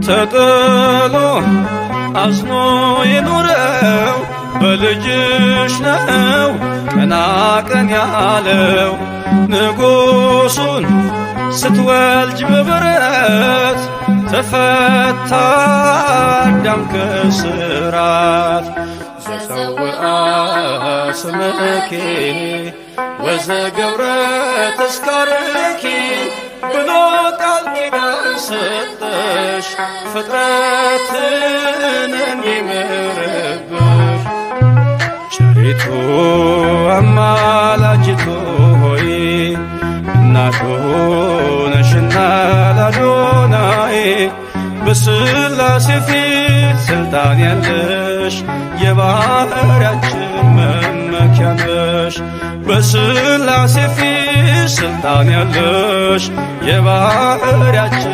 ተጥሎ አዝኖ የኖረው በልጅሽ ነው ቀና ቀን ያለው። ንጉሱን ስትወልጅ በበረት ተፈታ አዳም ከስራት። ዘጸውዐ ስምኪ ወዘገብረ ተስካርኪ ብሎ ቃል ኪዳን ሰጠሽ ፍጥረትን እንዲምርብሽ። ቸሪቱ አማላጅቱ ሆይ፣ እናቱ ነሽና ላዶናይ፣ በሥላሴ ፊት ስልጣን ያለሽ የባሕርያችን መመኪያ ነሽ። በሥላሴ ፊት ስልጣን ያለሽ የባሕርያችን